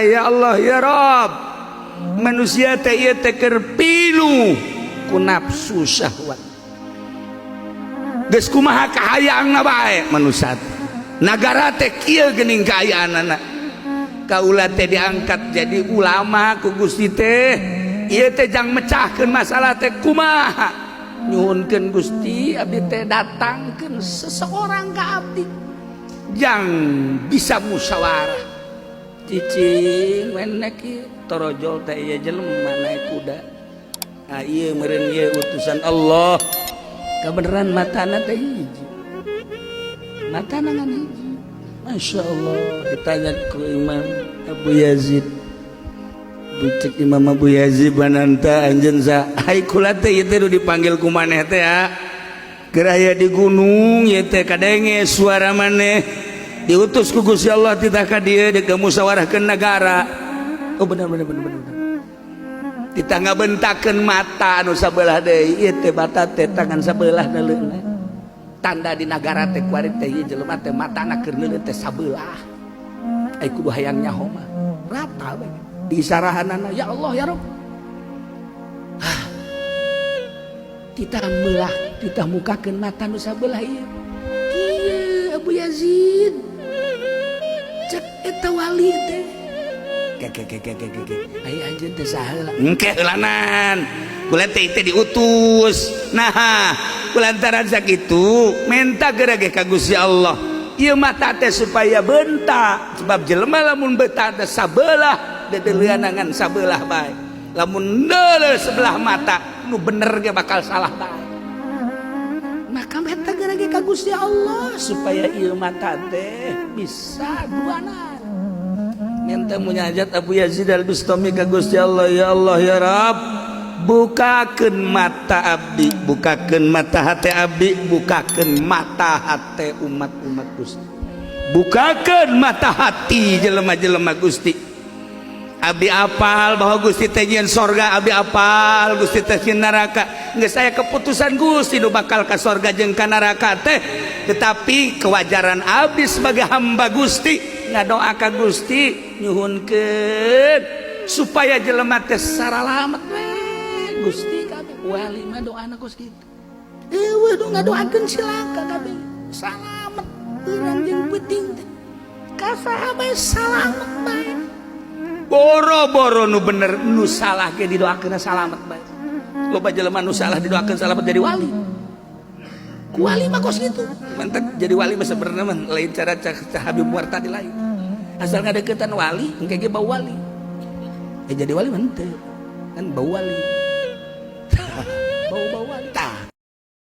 Ya Allah, ya Rob, manusia teh ieu teh keur pinuh ku nafsu syahwat. Geus kumaha kahayangna bae manusia teh. Nagara teh kieu geuning kaayaanana. Kaula teh diangkat jadi ulama ku Gusti teh, ieu teh jang mecahkeun masalah teh kumaha? Nyuhunkeun Gusti, abdi teh datangkeun seseorang ka abdi jang bisa musyawarah. Cicing wenek ieu torojol teh ieu jelema naik kuda. Ah, ieu meureun ieu utusan Allah. Kebenaran matana teh hiji, matana ngan hiji. Masya Allah, ditanya ku Imam Abu Yazid. Bucek Imam Abu Yazid bananta anjeun sa ai kula teh ieu teh nu dipanggil ku maneh teh ya. Keur aya di gunung ieu teh kadenge suara maneh, diutus ku Gusti Allah titah ka dieu deuk musyawarahkeun negara. Oh, bener bener bener bener. Titah ngabentakeun mata anu sabelah deui. Ieu teh mata teh tangan sabelah neuleuhna. Tanda di nagara teh kuari teh ieu jelema teh matana keur neuleuh teh sabelah. Ai kudu hayang nyaho mah rata we. Diisarahanana, ya Allah, ya Rob. Ah. Titah meulah, titah mukakeun mata nu sabelah ieu. Kieu Abu Yazid. Cek eta wali teh. Ke ke ke ke ke ke. Ke. Ai anjeun teh saha heula? Engke heulanan. Kula teh teh diutus. Nah, kulantaran sakitu menta geura ge ka Gusti Allah. Ieu mata teh supaya bentak, sebab jelema lamun beta teh sabelah dedeuleunangan sabelah bae. Lamun neuleuh sebelah mata nu bener ge bakal salah bae. Maka menta geura ge ka Gusti Allah supaya ieu mata teh bisa duanan. Minta munajat Abu Yazid Al Bustami ka Gusti Allah, ya Allah, ya Rabb, bukakeun mata abdi, bukakeun mata hati abdi, bukakeun mata hati umat-umat Gusti, bukakeun mata hati jelema-jelema Gusti. Abdi apal bahwa Gusti teh nyieun sorga, abdi apal Gusti teh nyieun neraka. Geus aya keputusan Gusti nu bakal ka sorga jeung ka neraka teh, tetapi kewajaran abdi sebagai hamba Gusti ngadoa ka Gusti, nyuhunkeun supaya jelema teh saralamet we Gusti. Kabeh wali mah doana kos kitu. Eueuh nu ngadoakeun cilaka kabeh salamet urang jeung peuting teh ka saha bae salamet bae. Boro-boro nu bener, nu salah ge didoakeun salamet bae. Loba jelema nu salah didoakeun salamet jadi wali. Ku wali mah kos kitu. Mantap, jadi wali mah sebenarnya mah lain cara cah Habib Muar tadi, lain. Asal ngadeukeutan wali engke ge bau wali. Eh, jadi wali mah henteu kan bau wali, bau-bau wali.